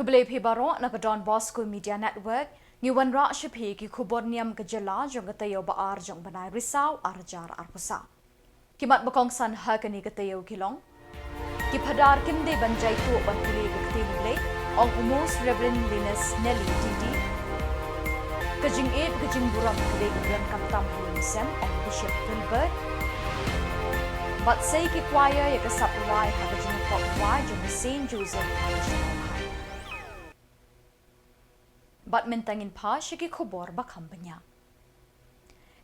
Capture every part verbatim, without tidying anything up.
Khublei phi baroh na ka Don Bosco Media Network, ngi wanrah sha phi ki khubor niam ka jylla jong ka taïew ba ar jong u bnai Risaw arhajar arphew saw. Ki mat ba kongsan ha kane ka taïew ki long: Ki phadar kim dei ban jai tuh ban pule ka ktien U Blei, ong u Most Reverend Linus Nelly D D. Ka jingïeit ka jingburom ka dei ka donkam tam ha u Mynsiem, ong u Bishop Gilbert. Bad sei ki choir ïa ka sap rwai ha ka jingïakob rwai jong u Saint Joseph College. Bad mynta ngin phai sha ki khubor ba kham bniah.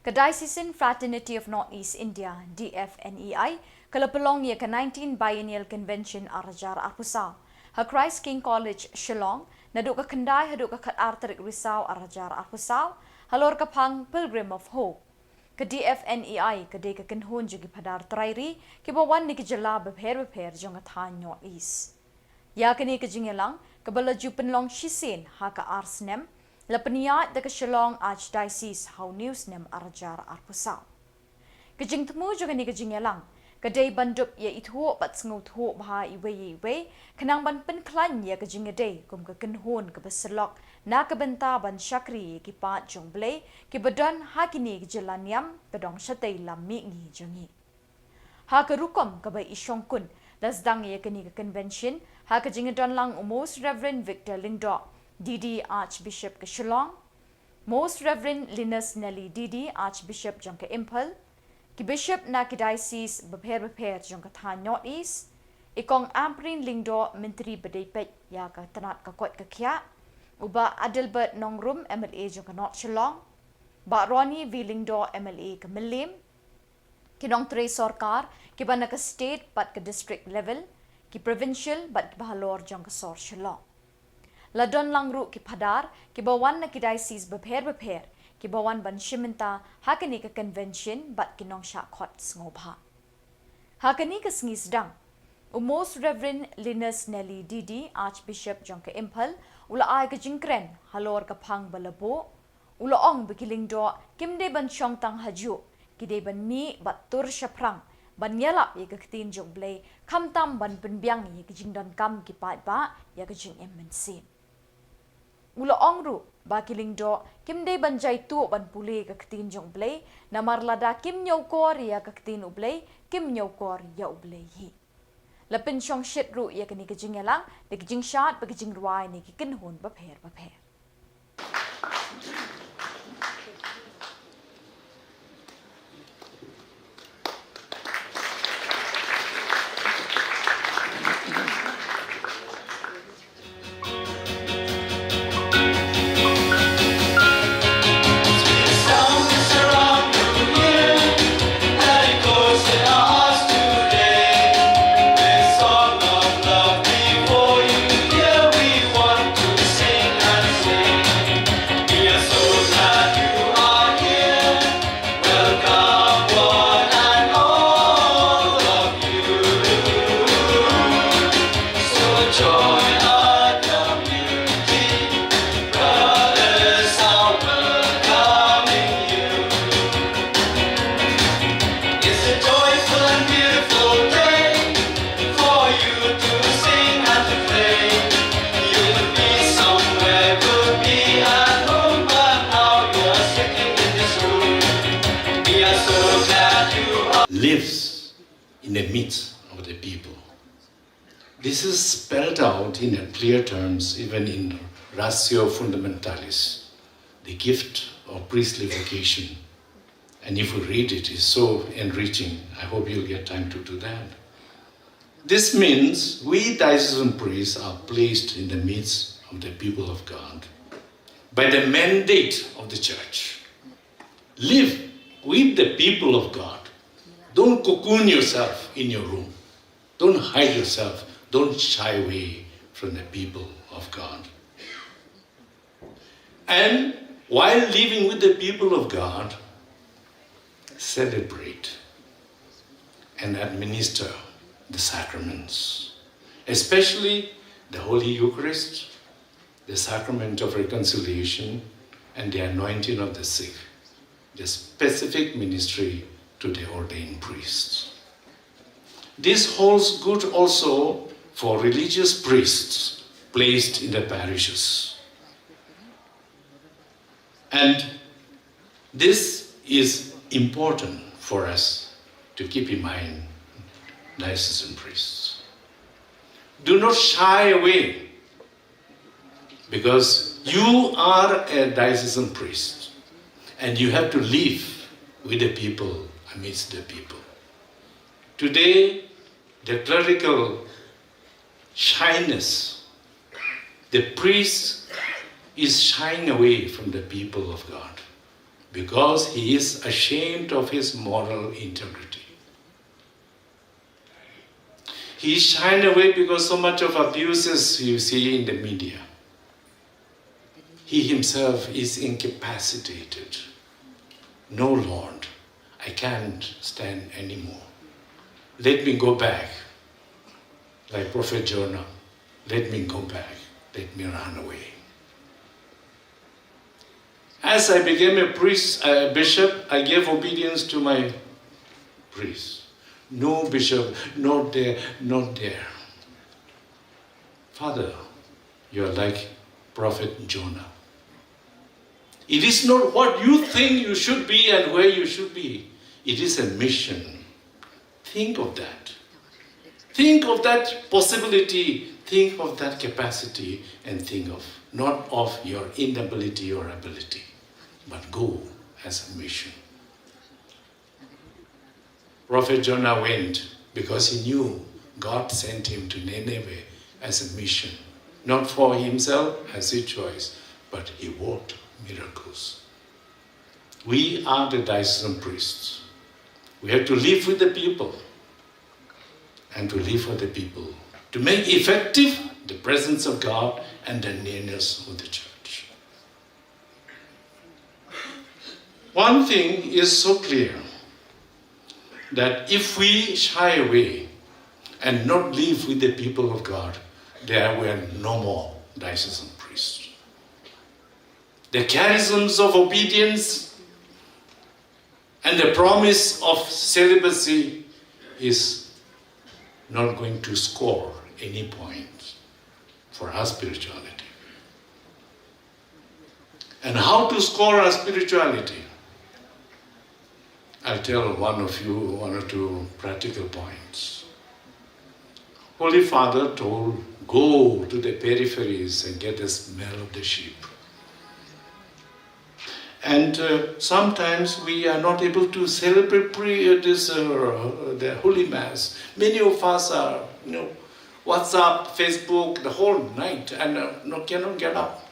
Ka Diocesan Fraternity of North East India, D F N E I, ka la pynlong ïa ka nineteenth Biennial Convention arhajar arphew saw ha Christ King College, Shillong, naduh ka khyndai haduh ka khatar tarik Risaw arhajar arphew saw, halor ka phang Pilgrim of Hope. Ka D F N E I ka dei ka kynhun jong ki phadar trai ri kiba wan na ki jylla bapher bapher jong ka thaiñ North East. Ïa kane ka jingïalang, kaba la ju pynlong shisien ha ka ar snem, la pynïaid da ka Shillong Archdiocese ha une u snem arhajar arphew saw. Ka jingthmu jong kane ka jingïalang ka dei ban dup ïa ithuh bad sngewthuh bha iwei ïa iwei, khnang ban pynkhlaiñ ïa ka jingïadei kum ka kynhun kaba syllok na ka bynta ban shakri ïa ki paid jong U Blei kiba don ha kine ki jylla niam ka dong shatei lam mihngi jong ngi. Ha ka rukom kaba i shongkun, la sdang ïa kane ka convention ha ka jingdonlang u Most Reverend Victor Lyngdoh, D D, Archbishop ka Shillong, Most Reverend Linus Nelly D D, Archbishop jong ka Imphal, ki bishop na ki diocese bapher bapher jong ka thaiñ North East, i Kong Ampareen Lyngdoh, Myntri ba dei peit ïa ka tnat ka koit ka khiah, u Bah Adelbert Nongrum, M L A jong ka North Shillong, Bah Ronnie V Lyngdoh, M L A ka Mylliem, ki nongtrei sorkar kiba na ka state bad ka district level, ki provincial bad kiba halor jong ka sor Shillong. La don lang ruh ki phadar kiba wan na ki diocese bapher bapher kiba wan ban shim bynta ha kane ka convention bad ki nongshah khot sngewbha. Ha kane ka sngi sdang, u Most Reverend Linus Nelly D D, Archbishop jong ka Imphal, u la ai ka jingkren halor ka phang ba la buh, u la ong ba ki Lyngdoh kim dei ban shong tang hajuh, ki dei ban mih bad tur shaphrang ban ïalap ïa ka ktien jong U Blei, khamtam ban pynbiang ïa ka jingdonkam ki paidbah ïa ka jingim mynsiem. U la ong ruh ba ki Lyngdoh kim dei ban jai tuh ban pule ka ktien jong U Blei, namar lada kim ñiewkor ïa ka ktien U Blei, kim ñiewkor ïa U Blei hi. La pynshong shit ruh ïa kane ka jingïalang da ka jingshad bad ka jingrwai na ki kynhun bapher bapher. It's a joyful and beautiful day for you to sing and to play. You could be somewhere, could be at home, but now you are sitting in this room. We are so glad you are. Lives in the midst of the people. This is spelled out in a clear terms even in Ratio Fundamentalis, the gift of priestly vocation. And if we read it, it's so enriching. I hope you'll get time to do that. This means we diocesan priests are placed in the midst of the people of God by the mandate of the church. Live with the people of God. Don't cocoon yourself in your room. Don't hide yourself. Don't shy away from the people of God. And while living with the people of God, celebrate and administer the sacraments, especially the Holy Eucharist, the sacrament of reconciliation, and the anointing of the sick, the specific ministry to the ordained priests. This holds good also for religious priests placed in the parishes. And this is important for us to keep in mind, diocesan priests. Do not shy away, because you are a diocesan priest and you have to live with the people, amidst the people. Today, the clerical shyness, the priest is shying away from the people of God because he is ashamed of his moral integrity. He shined away because so much of abuses you see in the media. He himself is incapacitated. No, Lord, I can't stand anymore. Let me go back. Like Prophet Jonah, let me go back. Let me run away. As I became a priest, a bishop, I gave obedience to my priest. No, bishop, not there, not there. Father, you are like Prophet Jonah. It is not what you think you should be and where you should be. It is a mission. Think of that. Think of that possibility. Think of that capacity and think of not of your inability or ability, but go as a mission. Prophet Jonah went because he knew God sent him to Nineveh as a mission, not for himself as his choice, but he worked miracles. We are the diocesan priests. We have to live with the people and to live for the people, to make effective the presence of God and the nearness of the church. One thing is so clear, that if we shy away and not live with the people of God, there were no more diocesan priests. The charisms of obedience and the promise of celibacy is not going to score any point for our spirituality. And how to score our spirituality? I'll tell one of you one or two practical points. Holy Father told, "Go to the peripheries and get the smell of the sheep." And uh, sometimes we are not able to celebrate pre- uh, this uh, the Holy Mass. Many of us are, you know, WhatsApp, Facebook the whole night and uh, no, cannot get up.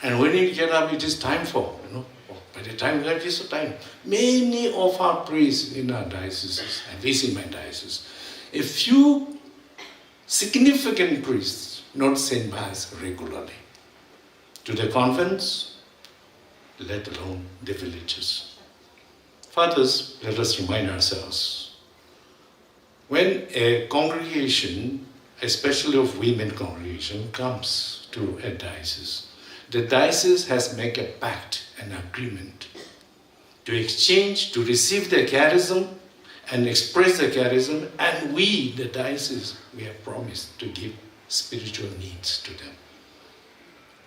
And when you get up, it is time for, you know, by the time that is the time. Many of our priests in our dioceses, at least in my diocese, a few significant priests not send Mass regularly to the convents, let alone the villages. Fathers, let us remind ourselves, when a congregation, especially of women congregation, comes to a diocese, the diocese has make a pact, an agreement to exchange, to receive the charism and express the charism, and we, the diocese, we have promised to give spiritual needs to them.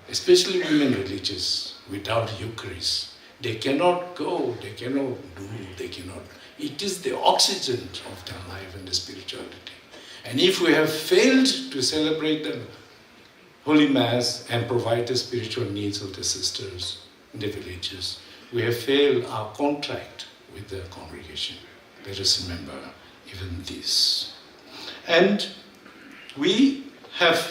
Especially women religious, without Eucharist, they cannot go, they cannot do, they cannot. It is the oxygen of their life and the spirituality. And if we have failed to celebrate the Holy Mass and provide the spiritual needs of the sisters in the villages, we have failed our contract with the congregation. Let us remember even this. And we have,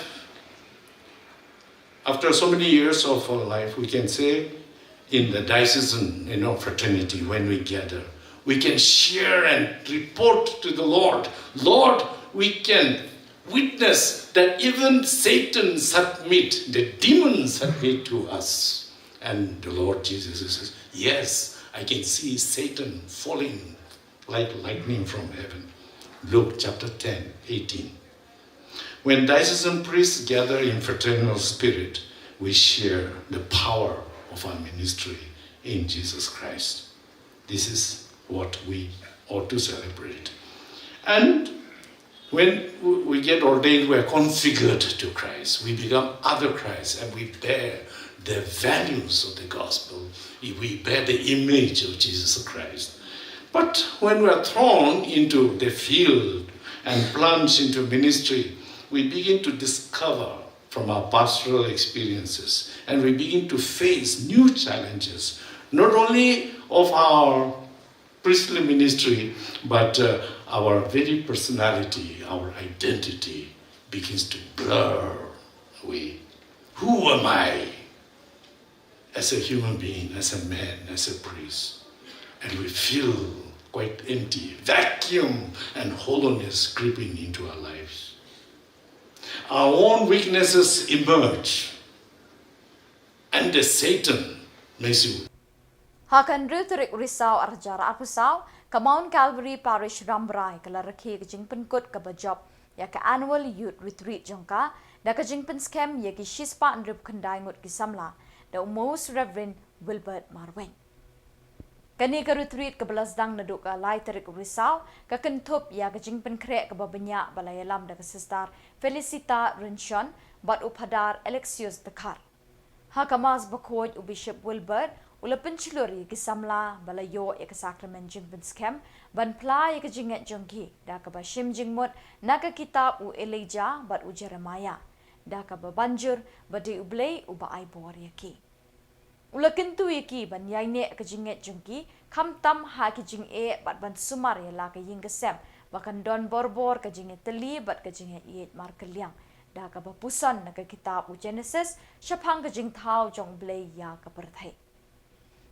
after so many years of our life, we can say in the diocesan, you know, fraternity, when we gather, we can share and report to the Lord, "Lord, we can witness that even Satan submit, the demons submit to us." And the Lord Jesus says, "Yes, I can see Satan falling like lightning from heaven." Luke chapter ten, eighteen. When diocesan priests gather in fraternal spirit, we share the power of our ministry in Jesus Christ. This is what we ought to celebrate. And When we get ordained, we are configured to Christ. We become other Christ, and we bear the values of the gospel. We bear the image of Jesus Christ. But when we are thrown into the field and plunged into ministry, we begin to discover from our pastoral experiences, and we begin to face new challenges, not only of our priestly ministry, but uh, our very personality, our identity begins to blur away. Who am I as a human being, as a man, as a priest? And we feel quite empty, vacuum and hollowness creeping into our lives. Our own weaknesses emerge, and the Satan makes you. Ha ka hynriew tarik u Risaw arhajar arphew saw, ka Mount Calvary Parish Rambrai ka la rakhe ka jingpynkut kaba jop ïa ka Annual Youth Retreat jong ka, da ka jingpynskhem ïa ki shispah hynriewphew khyndai ngut ki samla da u Most Reverend Wilbert Marwein. Kane ka retreat kaba la sdang naduh ka lai tarik u Risaw ka kynthup ïa ka jingpynkhreh kaba bniah ba la ïalam da ka Sister Felicita Rynshon bad u Phadar Alexius Dkhar. Ha ka Mass bakhuid u Bishop Wilbert u la pynshlur ïa ki samla ba la ïoh ïa ka sakramen jingpynskhem ban phla ïa ka jingngeit jong ki da kaba shim jingmut na ka kitab u Elijah bad u Jeremiah, da kaba ban jur ba dei U Blei uba ai bor ïa ki. U la kyntu ïa ki ban ïaineh ka jingngeit jong ki khamtam ha ki jingeh bad ban sumar ïa la ka ïing ka sem ba kan don borbor ka jingïatylli bad ka jingïaieit markylliang, da kaba puson na ka kitab u Genesis shaphang ka jingthaw jong U Blei ïa ka pyrthei.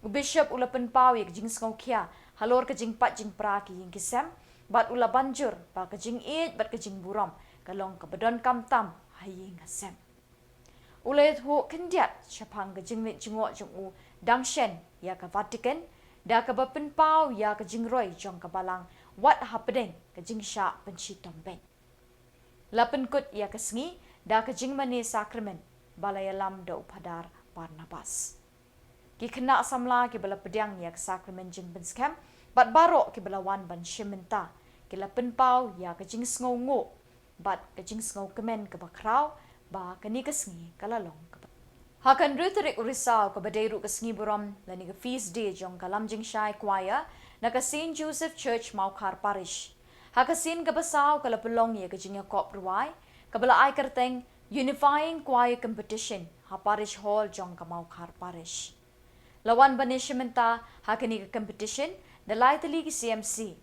U Bishop u la pynpaw ïa ka jingsngewkhia halor ka jingpait jingpra ki ïing ki sem bad u la ban jur ba ka jingïeit bad ka jingburom ka long kaba donkam tam ha ïing ha sem. U la ïathuh khyndiat shaphang ka jingleit jngoh jong u dang shen ïa ka Vatican, da kaba pynpaw ïa ka jingroi jong ka Balang wat hapdeng ka jingshah pynshitom beiñ. La pynkut ïa ka sngi da ka jingmane sakramen ba la ïalam da u Phadar Barnabas. Ki khynnah samla kiba la pdiang ïa ka sakramen jingpynskhem bad baroh kiba la wan ban shim bynta ki la pynpaw ïa ka jingsngewnguh bad ka jingsngewkmen kaba khraw ba kane ka sngi ka la long kaba. Ha ka hynriew tarik u Risaw kaba dei ruh ka sngi burom lane ka feast day jong ka Lamjingshai Choir na ka Saint Joseph Church Mawkhar Parish. Ha ka sien kaba saw ka la pynlong ïa ka jingïakop rwai kaba la ai kyrteng Unifying Choir Competition ha Parish Hall jong ka Mawkhar Parish. La wan ban ïashim bynta ha kane ka competition da lai tylli ki C M C.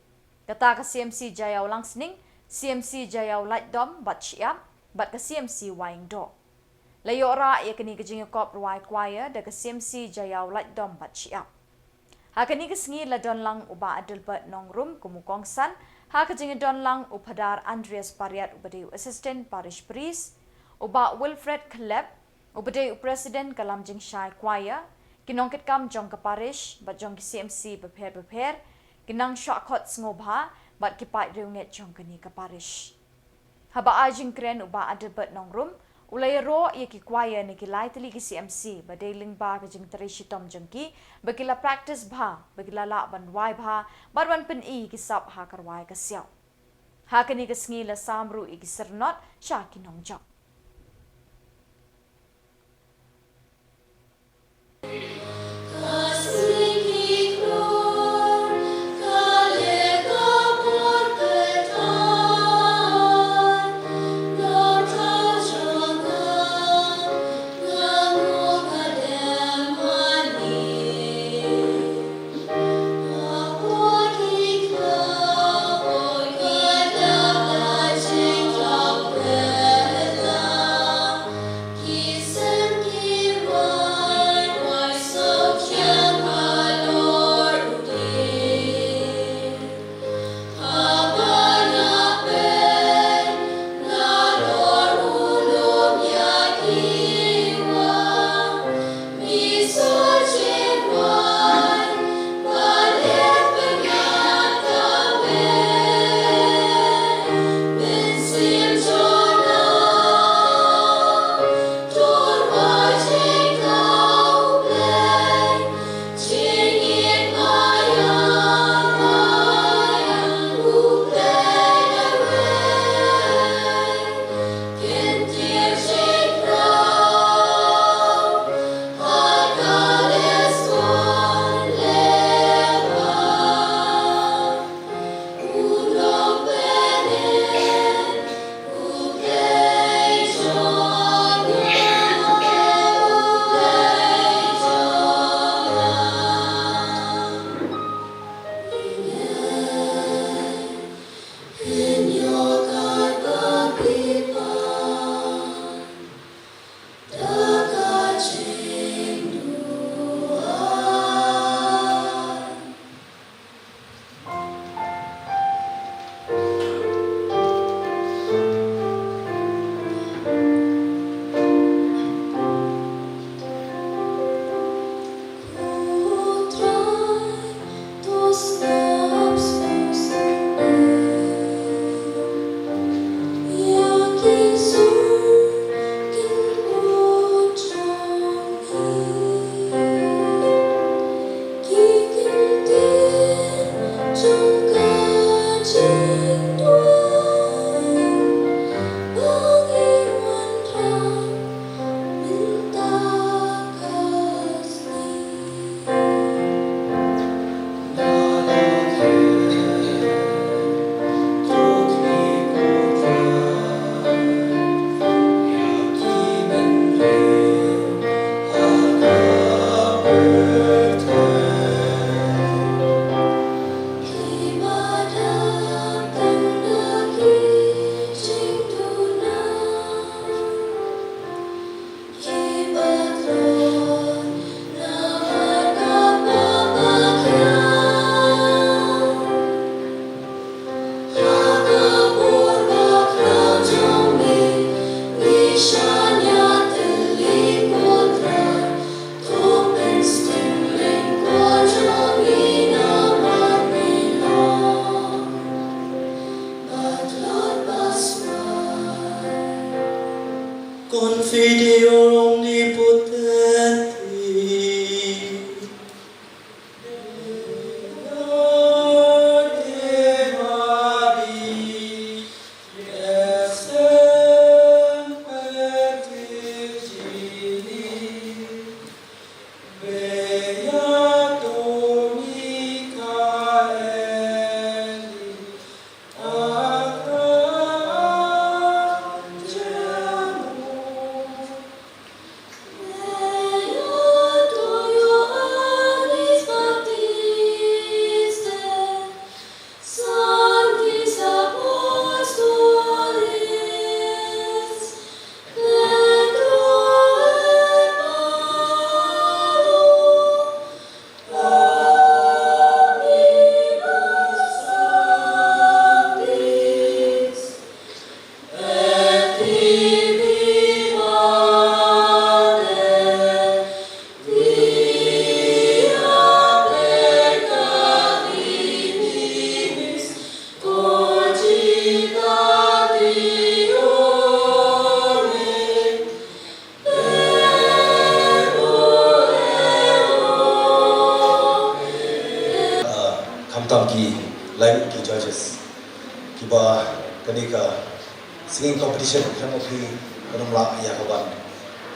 Kata ka C M C Jaiaw Langsning, C M C Jaiaw Laitdom bad Shyiap bad ka C M C Wahingdoh. La ïoh rah ïa kane ka jingïakop rwai choir da ka C M C Jaiaw Laitdom bad Shyiap. Ha kane ka sngi la don lang u Bah Adelbert Nongrum kum u kongsan, ha ka jingdon lang u Phadar Andreas Pariat uba dei u Assistant Parish Priest, u Bah Wilfred Khlep uba dei u President ka Lamjingshai Choir, ki nongkitkam jong ka parish bad jong ki C M C bapher bapher, ki nongshah khot sngewbha bad ki paid riewngeit jong kane ka parish. Haba ai jingkren u Bah Adelbert Nongrum u la ïaroh ïa ki choir na ki lai tylli ki C M C ba dei lyngba ka jingtrei shitom jong ki ba ki la practice bha ba ki la lah ban rwai bha bad ban pyni ïa ki sap ha ka rwai ka siaw. Ha kane ka sngi la sam ruh ïa ki syrnod sha ki nongjop. Confiteor omnipotenti. Ah, khamtam ki lai ki judges kiba kane ka singing competition khlem phi kan ym lah ïa ka ban,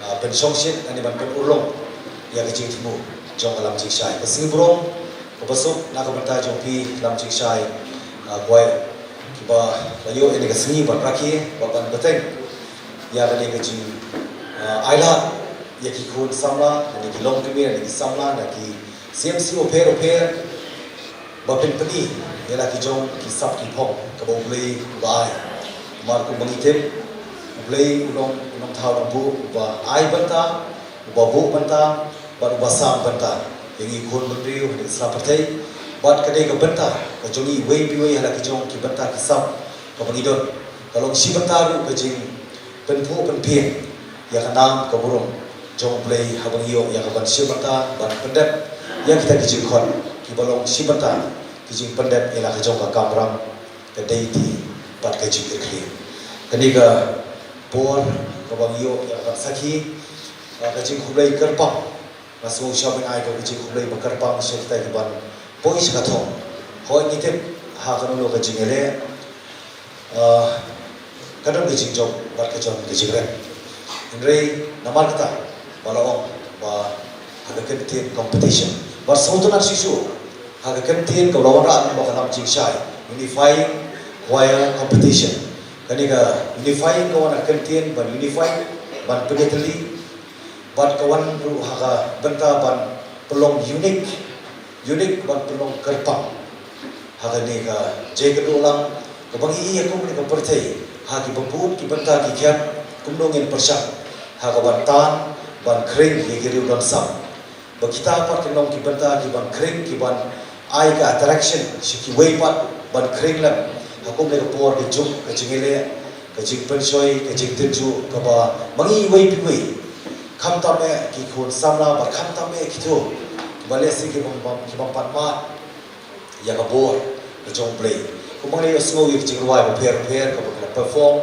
ah, pynshongshit ne ban pynurlong ïa ka jingthmu jong ka Lam Jingshai. Ka sngi burom kaba suk na ka bynta jong phi Lam Jingshai, ah, kwai kiba la ïoh ïa ka sngi ban rakhe bad ban bteng ïa kane ka jing, ah, ailad ïa ki khun samla, ïa ki longkmie, ïa ki samla, ïa ki C M C bapher bapher ba pynpyni ïa la ki jong ki sap ki phong kaba U Blei u ba ai. Namar kumba ngi tip U Blei u long, u nongthaw nongbuh uba ai bynta, uba buh bynta bad uba sam bynta ïa ngi khun bynriew ha kane ka sla pyrthei. Bad ka dei ka bynta ka jong ngi iwei pa iwei ha la ki jong ki bynta ki sap kaba ngi don. Ka long shi bynta ruh ka jingpynphuh pynphieng ïa ka nam ka burom jong U Blei haba ngi ïoh ïa ka ban shim bynta ban pyndep ïa kita ki jingkhot kiba long shi bynta ki jingpyndep ïa la ka jong ka kamram, ka deiti bad ka jingkyrkhu. Kane ka por kaba ngi ïoh ïa ka ban sakhi, ah, ka jingkhublei kyrpang. Nga sngew shwa ban ai ka jingkhublei ba kyrpang sha kita kiban poi sha ka thong. Hooid ngi tip ha kano kano ka jingïaleh, ah, ka don ka jingjop bad ka don ka jingrep. Hynrei namar kata ba la ong ba ha ka kyntien competition, bad sngewtynnat shisha ha ka kyntien kaba la wanrah ba ka Lam Jingshai Unifying Choir Competition. Kane ka unifying ka wan ha ka kyntien ban unify, ban pynïatylli, bad ka wan ruh ha ka bynta ban pynlong unique, unique ban pynlong kyrpang ha kane ka jingkynduh lang kaba ngi ïa kum kane ka pyrthei ha kiba bun ki bynta ki khep kumno ngin pyrshang ha ka ban tan ban khring ïa ki riew don sam. Ba kita pat ki long ki bynta ki ban khring, ki ban ai ka attraction sha kiwei pat ban khring lem ha kum kane ka por ka juk ka jingïaleh, ka jingpynshoi, ka jingtynjuh kaba ma ngi iwei pa iwei, khamtam eh ki khun samla bad khamtam eh kito kiba lehse ki bym, bym, ki bym pat mad ïa ka bor ka jong U Blei. Kumba ngi la ïohsngew ïa ki jingrwai bapher bapher kaba ki la perform,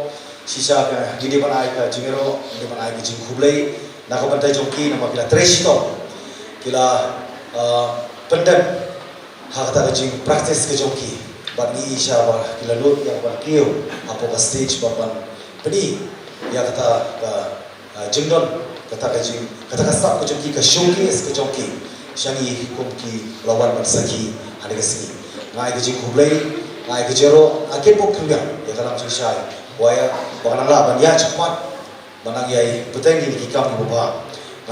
shisha ka ngi dei ban ai ka jingïaroh, ngi dei ban ai ka jingkhublei na ka bynta jong ki namar ki la trei shitom, ki la, ah, pyndep ha kata ka jingpractice ka jong ki. Bad ngi i sha ba ki la lut ïa ka ban kiew hapoh ka stage bad ban pyni ïa kata ka, ah, jingdon, kata ka jing, kata ka sap ka jong ki, ka showcase ka jong ki sha ngi kum kiba la wan ban sakhi ha kane ka sngi. Nga ai ka jingkhublei, nga ai ka jingïaroh, nga ai ka jingpynbiang ïa ka Lam Jingshai Choir ba kan nang lah ban ïaid shakhmat, ban nang ïai bteng ïa ki kam kiba bha.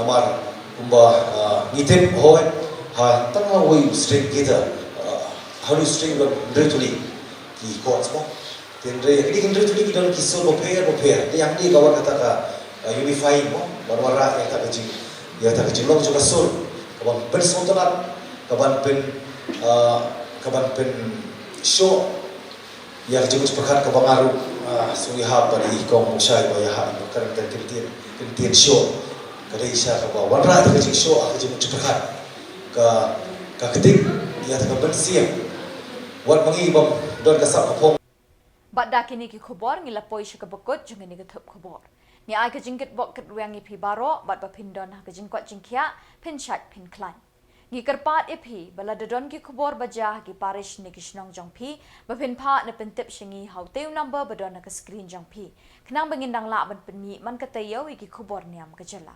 Namar kumba, ah, ngi tip, hooid, ha tang ha wei u string guitar, ah, ha u string don hynriew tylli ki chords mo. Te hynrei ha kine ki hynriew tylli ki don ki sur bapher bapher. Te hangne ka wan kata ka, ah, unifying mo, ban wanrah ïa kata ka jing, ïa kata ka jinglong jong ka sur, ka ban pynsngewtynnat, ka ban pyn, ah, ka ban pynshoh ïa ka jingmut jingpyrkhat kaba nga ruh, ah, sngewbha ban ïa i kong Mukshai ba ïa ha i ba kren ka kyntien, kyntien shoh. Ka dei shisha kaba wanrah ïa ka jingshoh ha ka jingmut jingpyrkhat, ka, ka ktik ïa ka mynsiem. Wat ma ngi bym don ka sap ka phong. Bad da kine ki khubor ngi la poi sha kaba kut jong kane ka thup khubor. Ngi ai ka jingkitbok kitrwiang ïa phi baroh bad ba phin don ha ka jingkoit jingkhiah, phin shait phin khlaiñ. Ngi kyrpad ïa phi ba lada don ki khubor ba jia ha ki parish ne ki shnong jong phi, ba phin phah ne pyntip sha ngi ha utei u number ba don ha ka screen jong phi, khnang ba ngin dang lah ban pynmih man ka taïew ïa ki khubor niam ka jylla.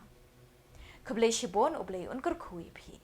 Khublei shibun, U Blei un kyrkhu ïa phi.